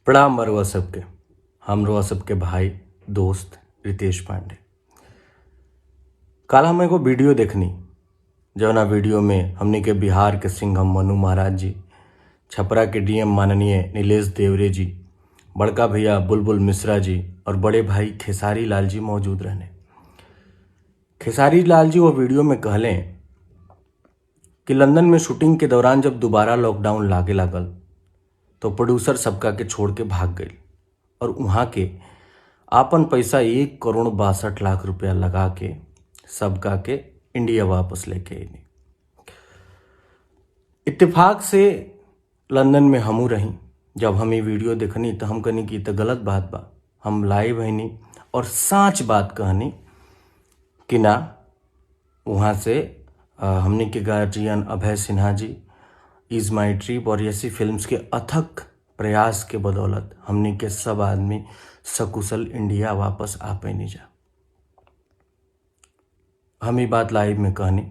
प्रणाम बरुआ सबके। हम रुआ सबके भाई दोस्त रितेश पांडे। काल हम एगो वीडियो देखनी, जौना वीडियो में हमनी के बिहार के सिंघम मनु महाराज जी, छपरा के डीएम माननीय नीलेश देवरे जी, बड़का भैया बुलबुल मिश्रा जी और बड़े भाई खेसारी लाल जी मौजूद रहने। खेसारी लाल जी वो वीडियो में कहलें कि लंदन में शूटिंग के दौरान जब दोबारा लॉकडाउन लागे लागल तो प्रोड्यूसर सबका के छोड़ के भाग गई और वहाँ के आपन पैसा 1 करोड़ 62 लाख रुपया लगा के सबका के इंडिया वापस लेके अइनी। इत्तेफाक से लंदन में हमू रही। जब हम ये वीडियो देखनी तो हम कहनी कि ई तो गलत बात बा। हम लाइव हनी और साच बात कहनी कि ना वहाँ से हमनी के guardian Abhay Sinha ji, is my trip और ऐसी फिल्म्स के अथक प्रयास के बदौलत हमनी के सब आदमी सकुशल इंडिया वापस आ पैनी जा। हम ई बात लाइव में कहनी।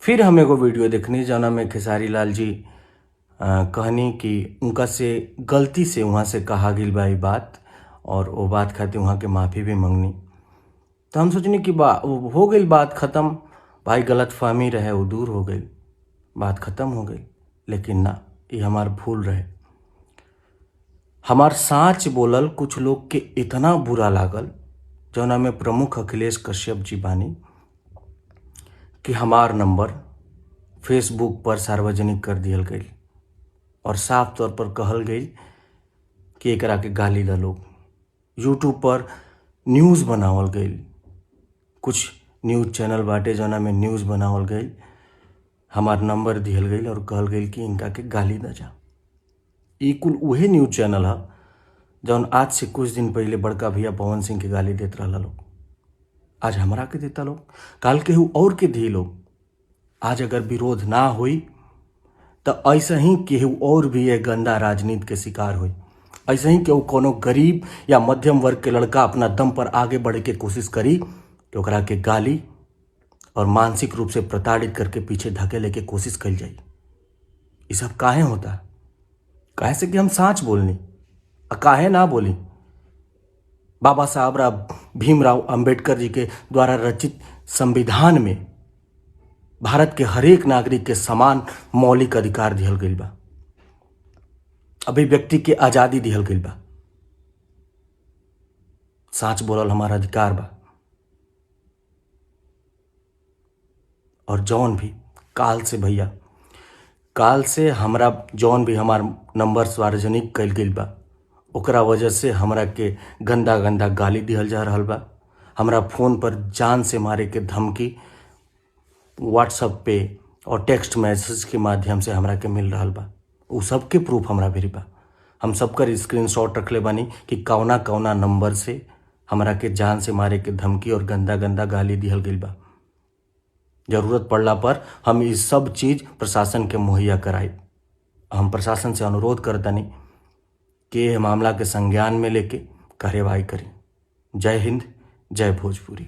फिर हम एगो वीडियो देखनी जौना में खेसारी लाल जी कहनी कि उनका से गलती से वहाँ से कहा गई बा ई बात और वो बात खातिर वहाँ के माफ़ी भी मंगनी। तो हम सोचनी कि बा हो गई बात ख़त्म, भाई गलत फहमी रहे वो दूर हो गई, बात ख़त्म हो गई। लेकिन ना, ये हमार भूल रहे। हमार साँच बोलल कुछ लोग के इतना बुरा लागल, जौना में प्रमुख अखिलेश कश्यप जी बानी, कि हमार नंबर फेसबुक पर सार्वजनिक कर दिहल गई और साफ तौर पर कहल गई कि एकरा के गाली द लोग। यूट्यूब पर न्यूज़ बनावल गई, कुछ न्यूज़ चैनल बाटे जौना में न्यूज़ बनावल गई, हमार नंबर दिहल गई और कहल गई कि इनका के गाली द जा। ई कुल उहे न्यूज़ चैनल ह जौन आज से कुछ दिन पहले बड़का भैया पवन सिंह के गाली देत रहला लोग, आज हमरा के देता लोग, काल केहू और के दी लोग। आज अगर विरोध ना होई तो ऐसे ही केहू और भी ये गंदा राजनीति के शिकार होई। ऐसे ही केहू कोनो गरीब या मध्यम वर्ग के लड़का अपना दम पर आगे बढ़े के कोशिश करी तो ओकरा के गाली और मानसिक रूप से प्रताड़ित करके पीछे धकेले के कोशिश कल जाई। ये सब काहे होता? काहे से कि हम साँच बोलनी। आ काहे ना बोली? बाबा साहब राव भीमराव अंबेडकर जी के द्वारा रचित संविधान में भारत के हरेक नागरिक के समान मौलिक अधिकार दिहल गइल बा, अभिव्यक्ति के आज़ादी दिहल गइल बा। साच बोलल हमारा अधिकार बा। और जौन भी काल से भैया, काल से हमरा जौन भी हमार नंबर सार्वजनिक कइल गइल बा, ओकरा वजह से हमरा के गंदा गंदा गाली दिहल जा रहल बा। हमरा फ़ोन पर जान से मारे के धमकी व्हाट्सएप पे और टेक्स्ट मैसेज के माध्यम से हमरा के मिल रहल बा। उ सबके प्रूफ हमरा भिरी बा। हम सबकर स्क्रीनशॉट रखले बानी कि कौना कौना नंबर से हमरा के जान से मारे के धमकी और गंदा गंदा गाली दिहल गइल बा। जरूरत पड़ला पर हम ई सब चीज़ प्रशासन के मुहैया कराइब। हम प्रशासन से अनुरोध करतनी कि एह मामला के संज्ञान में लेके कार्रवाई करी। जय हिंद, जय भोजपुरी।